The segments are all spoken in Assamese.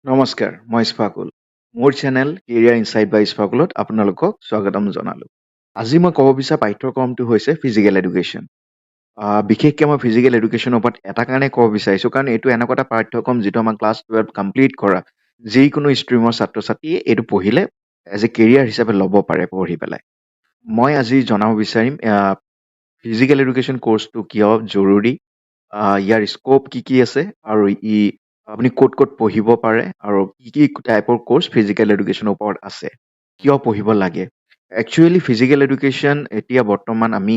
নমস্কাৰ, মই ইছফাকুল। মোৰ চেনেল কেৰিয়াৰ ইনচাইট বাই ইছফাকুলত আপোনালোকক স্বাগতম জনালোঁ। আজি মই ক'ব বিচৰা পাঠ্যক্ৰমটো হৈছে ফিজিকেল এডুকেশ্যন। বিশেষকৈ মই ফিজিকেল এডুকেশ্যনৰ ওপৰত এটা কাৰণে ক'ব বিচাৰিছোঁ, কাৰণ এইটো এনেকুৱা এটা পাঠ্যক্ৰম যিটো আমাৰ ক্লাছ 12 কমপ্লিট কৰা যিকোনো ষ্ট্ৰীমৰ ছাত্ৰ ছাত্ৰীয়ে এইটো পঢ়িলে এজ এ কেৰিয়াৰ হিচাপে ল'ব পাৰে পঢ়ি পেলাই। মই আজি জনাব বিচাৰিম ফিজিকেল এডুকেশ্যন কৰ্চটো কিয় জৰুৰী, ইয়াৰ স্ক'প কি কি আছে আৰু ই আপুনি ক'ত ক'ত পঢ়িব পাৰে আৰু কি কি টাইপৰ কৰ্চ ফিজিকেল এডুকেশ্যনৰ ওপৰত আছে, কিয় পঢ়িব লাগে। একচুৱেলি ফিজিকেল এডুকেশ্যন এতিয়া বৰ্তমান আমি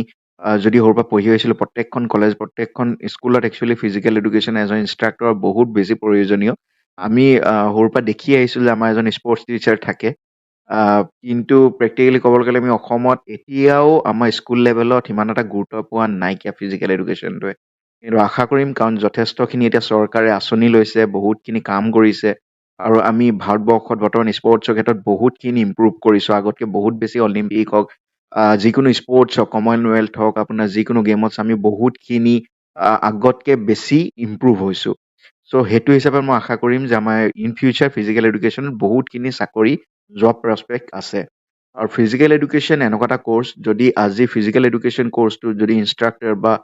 যদি সৰুৰ পৰা পঢ়ি আহিছিলোঁ, প্ৰত্যেকখন কলেজ, প্ৰত্যেকখন স্কুলত একচুৱেলি ফিজিকেল এডুকেশ্যন এজন ইনষ্ট্ৰাক্টৰ বহুত বেছি প্ৰয়োজনীয়। আমি সৰুৰ পৰা দেখি আহিছিলোঁ যে আমাৰ এজন স্পৰ্টছ টিচাৰ থাকে। কিন্তু প্ৰেক্টিকেলি ক'বলৈ গ'লে আমি অসমত এতিয়াও আমাৰ স্কুল লেভেলত সিমান এটা গুৰুত্ব পোৱা নাইকিয়া ফিজিকেল এডুকেশ্যনটোৱে। কিন্তু আশা কৰিম, কাৰণ যথেষ্টখিনি এতিয়া চৰকাৰে আঁচনি লৈছে, বহুতখিনি কাম কৰিছে আৰু আমি ভাৰতবৰ্ষত বৰ্তমান স্পৰ্টছৰ ক্ষেত্ৰত বহুতখিনি ইম্প্ৰুভ কৰিছোঁ আগতকৈ বহুত বেছি। অলিম্পিক হওক, যিকোনো স্পৰ্টছ হওক, কমনৱেলথ হওক, আপোনাৰ যিকোনো গেমছ, আমি বহুতখিনি আগতকৈ বেছি ইম্প্ৰুভ হৈছোঁ। চ' সেইটো হিচাপে মই আশা কৰিম যে আমাৰ ইন ফিউচাৰ ফিজিকেল এডুকেশ্যনত বহুতখিনি চাকৰি, জব প্ৰস্পেক্ট আছে। আৰু ফিজিকেল এডুকেশ্যন এনেকুৱা এটা কৰ্চ, যদি আজি ফিজিকেল এডুকেশ্যন কৰ্চটো যদি ইনষ্ট্ৰাক্টৰ বা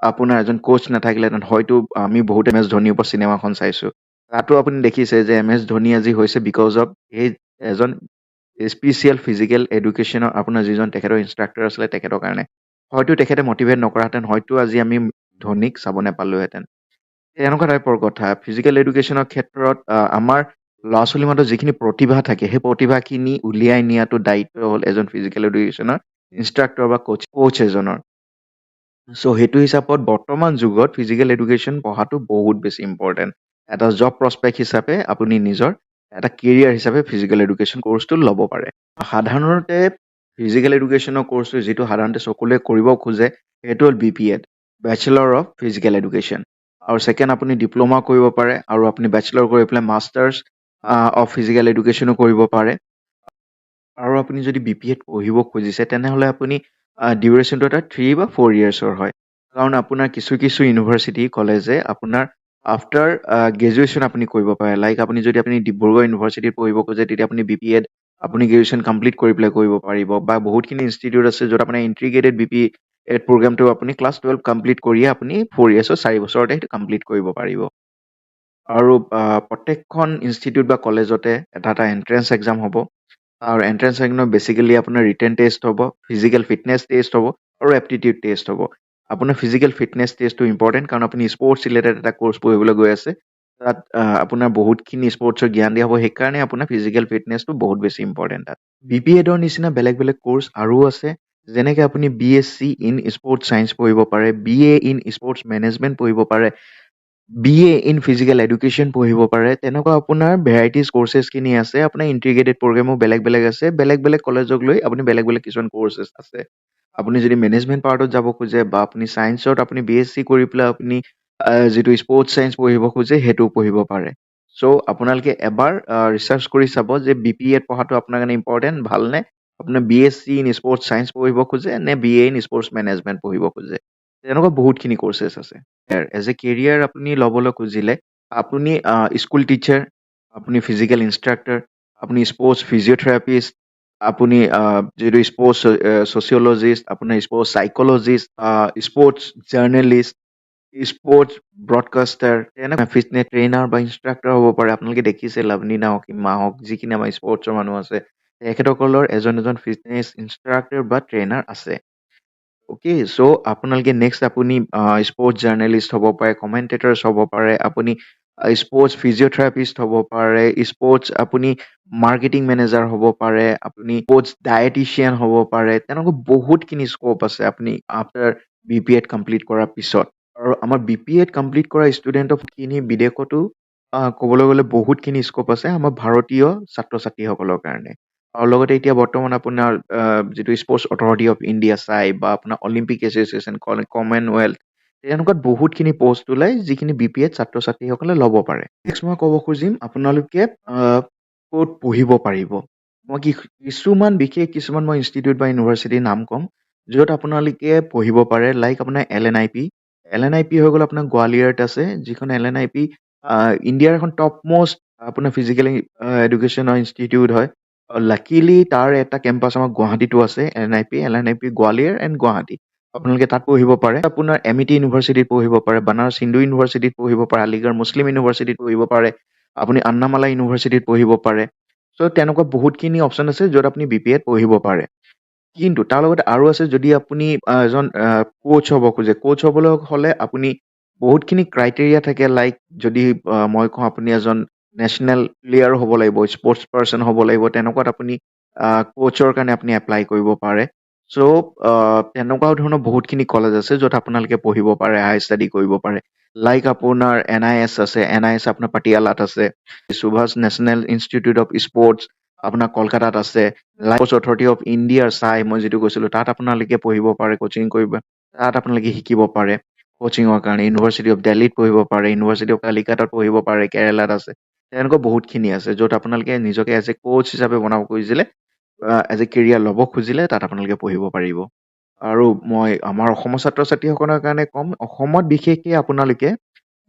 আপোনাৰ এজন কোচ নাথাকিলেহেঁতেন, হয়তো আমি বহুত এম এছ ধোনীৰ ওপৰত চিনেমাখন চাইছোঁ, তাতো আপুনি দেখিছে যে এম এছ ধোনী আজি হৈছে because of এই এজন স্পেচিয়েল ফিজিকেল এডুকেশ্যনৰ আপোনাৰ যিজন তেখেতৰ ইনষ্ট্ৰাক্টৰ আছিলে, তেখেতৰ কাৰণে। হয়তো তেখেতে মটিভেট নকৰাহেঁতেন, হয়তো আজি আমি ধোনীক চাব নাপালোহেঁতেন। তেনেকুৱা টাইপৰ কথা। ফিজিকেল এডুকেশ্যনৰ ক্ষেত্ৰত আমাৰ ল'ৰা ছোৱালীৰ মাজত যিখিনি প্ৰতিভা থাকে, সেই প্ৰতিভাখিনি উলিয়াই নিয়াটো দায়িত্ব হ'ল এজন ফিজিকেল এডুকেশ্যনৰ ইনষ্ট্ৰাক্টৰ বা কোচ এজনৰ। চ' সেইটো হিচাপত বৰ্তমান যুগত ফিজিকেল এডুকেশ্যন পঢ়াটো বহুত বেছি ইম্পৰ্টেণ্ট। এটা জব প্ৰস্পেক্ট হিচাপে, আপুনি নিজৰ এটা কেৰিয়াৰ হিচাপে ফিজিকেল এডুকেশ্যন কৰ্চটো ল'ব পাৰে। সাধাৰণতে ফিজিকেল এডুকেশ্যনৰ কৰ্চটো যিটো সাধাৰণতে সকলোৱে কৰিব খোজে, সেইটো হ'ল B.P.Ed, Bachelor of Physical Education। আৰু ছেকেণ্ড আপুনি ডিপ্ল'মা কৰিব পাৰে আৰু আপুনি বেচেলৰ কৰি পেলাই মাষ্টাৰ্ছ অফ ফিজিকেল এডুকেশ্যনো কৰিব পাৰে। আৰু আপুনি যদি বি পি এড পঢ়িব খুজিছে, তেনেহ'লে আপুনি ডিউৰেশ্যনটো এটা 3 বা 4 ইয়েৰ্ছৰ হয়, কাৰণ আপোনাৰ কিছু কিছু ইউনিভাৰ্চিটি, কলেজে আপোনাৰ আফটাৰ গ্ৰেজুৱেশ্যন আপুনি কৰিব পাৰে। লাইক আপুনি যদি আপুনি ডিব্ৰুগড় ইউনিভাৰ্চিটিত পঢ়িব খোজে, তেতিয়া আপুনি বি পি এড আপুনি গ্ৰেজুৱেশ্যন কমপ্লিট কৰি পেলাই কৰিব পাৰিব। বা বহুতখিনি ইনষ্টিটিউট আছে য'ত আপোনাৰ ইণ্টিগ্ৰেটেড বি পি এড প্ৰগ্ৰেমটো আপুনি ক্লাছ 12 কমপ্লিট কৰিয়ে আপুনি 4 ইয়েৰ্ছৰ, 4 বছৰতে সেইটো কমপ্লিট কৰিব পাৰিব। আৰু প্ৰত্যেকখন ইনষ্টিটিউট বা কলেজতে এটা এটা এণ্ট্ৰেঞ্চ এক্সাম হ'ব আৰু এণ্ট্ৰেঞ্চ এক্সামত বেচিকেলি আপোনাৰ ৰিটেন টেষ্ট হ'ব, ফিজিকেল ফিটনেছ টেষ্ট হ'ব আৰু এপ্টিটিউড টেষ্ট হ'ব। আপোনাৰ ফিজিকেল ফিটনেছ টেষ্টটো ইম্পৰ্টেণ্ট, কাৰণ আপুনি স্পৰ্টছ ৰিলেটেড এটা কৰ্চ পঢ়িবলৈ গৈ আছে। তাত আপোনাৰ বহুতখিনি স্পৰ্টছৰ জ্ঞান দিয়া হ'ব, সেইকাৰণে আপোনাৰ ফিজিকেল ফিটনেছটো বহুত বেছি ইম্পৰ্টেণ্ট। তাত বি পি এডৰ নিচিনা বেলেগ বেলেগ কৰ্চ আৰু আছে, যেনেকৈ আপুনি B.Sc in Sports Science পঢ়িব পাৰে, BA in sports management পঢ়িব পাৰে, BA in physical education পঢ়িব পাৰে। তেনেকুৱা আপোনাৰ ভেৰাইটিজ কৰ্চেছখিনি আছে। আপোনাৰ ইণ্টিগ্ৰেটেড প্ৰগ্ৰেমো বেলেগ বেলেগ আছে। বেলেগ বেলেগ কলেজক লৈ আপুনি বেলেগ বেলেগ কিছুমান কৰ্চেছ আছে। আপুনি যদি মেনেজমেণ্ট পাৰ্টত যাব খোজে বা আপুনি ছায়েন্সত আপুনি বি এছ চি কৰি পেলাই আপুনি যিটো স্পৰ্টছ ছায়েন্স পঢ়িব খোজে, সেইটোও পঢ়িব পাৰে। চ' আপোনালোকে এবাৰ ৰিচাৰ্চ কৰি চাব যে বি পি এড পঢ়াটো আপোনাৰ কাৰণে ইম্পৰ্টেণ্ট ভালনে আপোনাৰ B.Sc in Sports Science পঢ়িব খোজে নে BA in sports management পঢ়িব খোজে। তেনেকুৱা বহুতখিনি কৰ্চেছ আছে। এজ এ কেৰিয়াৰ আপুনি ল'বলৈ খুজিলে আপুনি স্কুল টিচাৰ, আপুনি ফিজিকেল ইনষ্ট্ৰাক্টৰ, আপুনি স্পৰ্টছ ফিজিঅ'থেৰাপিষ্ট, আপুনি যিটো স্পৰ্টছ ছ'চিয়লজিষ্ট, আপোনাৰ sports psychologist, sports journalist, sports broadcaster, তেনেকুৱা ফিটনেছ ট্ৰেইনাৰ বা ইনষ্ট্ৰাক্টৰ হ'ব পাৰে। আপোনালোকে দেখিছে লাভলীনা হওক, হিমা হওক, যিখিনি আমাৰ স্পৰ্টছৰ মানুহ আছে, তেখেতসকলৰ এজন এজন ফিটনেছ ইনষ্ট্ৰাক্টৰ বা ট্ৰেইনাৰ আছে। অ'কে, চ' আপোনালোকে নেক্সট আপুনি স্পৰ্টছ জাৰ্নেলিষ্ট হ'ব পাৰে, কমেণ্টেটৰ্ছ হ'ব পাৰে, আপুনি স্পৰ্টছ ফিজিঅ'থেৰাপিষ্ট হ'ব পাৰে, স্পৰ্টছ আপুনি মাৰ্কেটিং মেনেজাৰ হ'ব পাৰে, আপুনি স্পৰ্টছ ডায়েটিচিয়ান হ'ব পাৰে। তেনেকুৱা বহুতখিনি স্ক'প আছে আপুনি after B P Ed complete কৰাৰ পিছত। আৰু আমাৰ বি পি এড কমপ্লিট কৰা ষ্টুডেণ্টৰখিনি বিদেশতো ক'বলৈ গ'লে বহুতখিনি স্ক'প আছে আমাৰ ভাৰতীয় ছাত্ৰ ছাত্ৰীসকলৰ কাৰণে। আৰু লগতে এতিয়া বৰ্তমান আপোনাৰ যিটো স্পৰ্টছ অথৰিটি অফ ইণ্ডিয়া চাই বা আপোনাৰ অলিম্পিক এছ'চিয়েশ্যন, কমনৱেলথ, তেনেকুৱাত বহুতখিনি পষ্ট ওলায়, যিখিনি বি পি এড ছাত্ৰ ছাত্ৰীসকলে ল'ব পাৰে। নেক্সট মই ক'ব খুজিম আপোনালোকে ক'ত পঢ়িব পাৰিব। মই কি কিছুমান বিশেষ কিছুমান মই ইনষ্টিটিউট বা ইউনিভাৰ্চিটিৰ নাম ক'ম য'ত আপোনালোকে পঢ়িব পাৰে। লাইক আপোনাৰ L N I P. L N I P হৈ গ'ল আপোনাৰ গোৱালিয়ৰত আছে, যিখন L N I P ইণ্ডিয়াৰ এখন টপ মষ্ট আপোনাৰ ফিজিকেল এডুকেশ্যনৰ ইনষ্টিটিউট হয়। লাকিলি তাৰ এটা কেম্পাছ আমাৰ গুৱাহাটীতো আছে, এলএনআইপি, এলএনআইপি গোৱালিয়ৰ এণ্ড গুৱাহাটী। আপোনালোকে তাত পঢ়িব পাৰে। আপোনাৰ এমিটি ইউনিভাৰ্চিটিত পঢ়িব পাৰে, বানাৰস হিন্দু ইউনিভাৰ্চিটিত পঢ়িব পাৰে, আলিগড় মুছলিম ইউনিভাৰ্চিটিত পঢ়িব পাৰে, আপুনি আন্নামালাই ইউনিভাৰ্চিটিত পঢ়িব পাৰে। চ' তেনেকুৱা বহুতখিনি অপশ্যন আছে য'ত আপুনি বিপিএত পঢ়িব পাৰে। কিন্তু তাৰ লগতে আৰু আছে, যদি আপুনি এজন কোচ হ'ব খোজে, কোচ হ'বলৈ হ'লে আপুনি বহুতখিনি ক্ৰাইটেৰিয়া থাকে। লাইক যদি মই কওঁ, আপুনি এজন নেশ্যনেল প্লেয়াৰ হ'ব লাগিব, স্পৰ্টছ পাৰ্চন হ'ব লাগিব, তেনেকুৱাত আপুনি কোচৰ কাৰণে আপুনি এপ্লাই কৰিব পাৰে। চ' তেনেকুৱাও ধৰণৰ বহুতখিনি কলেজ আছে য'ত আপোনালোকে পঢ়িব পাৰে, হাই ষ্টাডি কৰিব পাৰে। লাইক আপোনাৰ এনআইএছ আছে, এনআইএছ আপোনাৰ পাটিয়ালাত আছে, Subhash National Institute of Sports আপোনাৰ কলকাতাত আছে, স্পৰ্টছ অথৰিটি অফ ইণ্ডিয়াৰ চাই মই যিটো কৈছিলোঁ, তাত আপোনালোকে পঢ়িব পাৰে, কোচিং কৰিব, তাত আপোনালোকে শিকিব পাৰে কোচিঙৰ কাৰণে। ইউনিভাৰ্চিটি অফ দেলহিত পঢ়িব পাৰে, ইউনিভাৰ্চিটি অফ কালিকাতাত পঢ়িব পাৰে, কেৰেলাত আছে। তেনেকুৱা বহুতখিনি আছে য'ত আপোনালোকে নিজকে এজ এ কোচ হিচাপে বনাব খুজিলে, এজ এ কেৰিয়াৰ ল'ব খুজিলে তাত আপোনালোকে পঢ়িব পাৰিব। আৰু মই আমাৰ অসমৰ ছাত্ৰ ছাত্ৰীসকলৰ কাৰণে ক'ম, অসমত বিশেষকৈ আপোনালোকে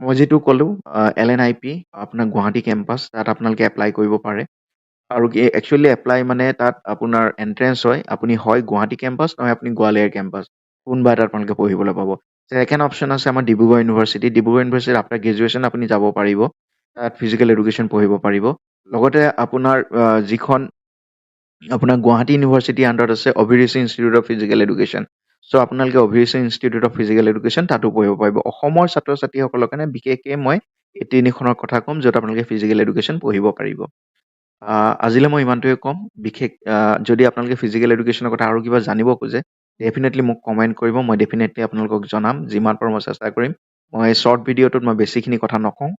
মই যিটো ক'লোঁ, এলএনআইপি আপোনাৰ গুৱাহাটী কেম্পাছ, তাত আপোনালোকে এপ্লাই কৰিব পাৰে। আৰু একচুৱেলি এপ্লাই মানে তাত আপোনাৰ এণ্ট্ৰেঞ্চ হয়, আপুনি হয় গুৱাহাটী কেম্পাছ নহয় আপুনি গোৱালিয়ৰ কেম্পাছ, কোনোবা এটাত আপোনালোকে পঢ়িবলৈ পাব। ছেকেণ্ড অপশ্যন আছে আমাৰ ডিব্ৰুগড় ইউনিভাৰ্চিটি। ডিব্ৰুগড় ইউনিভাৰ্চিটিত আফটাৰ গ্ৰেজুৱেশ্যন আপুনি যাব পাৰিব, তাত ফিজিকেল এডুকেশ্যন পঢ়িব পাৰিব। লগতে আপোনাৰ যিখন আপোনাৰ গুৱাহাটী ইউনিভাৰ্চিটিৰ আণ্ডাৰত আছে অভিৰুচি ইনষ্টিটিউট অফ ফিজিকেল এডুকেশ্যন, চ' আপোনালোকে অভিৰুচি ইনষ্টিটিউট অফ ফিজিকেল এডুকেশ্যন তাতো পঢ়িব পাৰিব। অসমৰ ছাত্ৰ ছাত্ৰীসকলৰ কাৰণে বিশেষকৈ মই এই তিনিখনৰ কথা ক'ম য'ত আপোনালোকে ফিজিকেল এডুকেশ্যন পঢ়িব পাৰিব। আজিলৈ মই ইমানটোৱে ক'ম। বিশেষ যদি আপোনালোকে ফিজিকেল এডুকেশ্যনৰ কথা আৰু কিবা জানিব খোজে, ডেফিনেটলি মোক কমেণ্ট কৰিব, মই ডেফিনেটলি আপোনালোকক জনাম। যিমান পাৰোঁ মই চেষ্টা কৰিম। মই শ্বৰ্ট ভিডিঅ'টোত মই বেছিখিনি কথা নকওঁ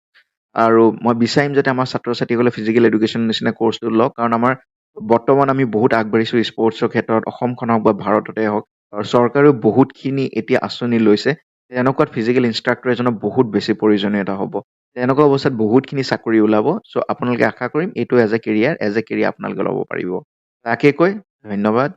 আৰু মই বিচাৰিম যাতে আমাৰ ছাত্ৰ ছাত্ৰীসকলে ফিজিকেল এডুকেশ্যনৰ নিচিনা কৰ্চটো লওক, কাৰণ আমাৰ বৰ্তমান আমি বহুত আগবাঢ়িছোঁ স্পৰ্টছৰ ক্ষেত্ৰত, অসমখন হওক বা ভাৰততে হওক, আৰু চৰকাৰেও বহুতখিনি এতিয়া আঁচনি লৈছে। তেনেকুৱাত ফিজিকেল ইনষ্ট্ৰাক্টৰ এজনৰ বহুত বেছি প্ৰয়োজনীয়তা হ'ব। তেনেকুৱা অৱস্থাত বহুতখিনি চাকৰি ওলাব। চ' আপোনালোকে আশা কৰিম এইটো as a career আপোনালোকে ল'ব পাৰিব। তাকে কৈ ধন্যবাদ।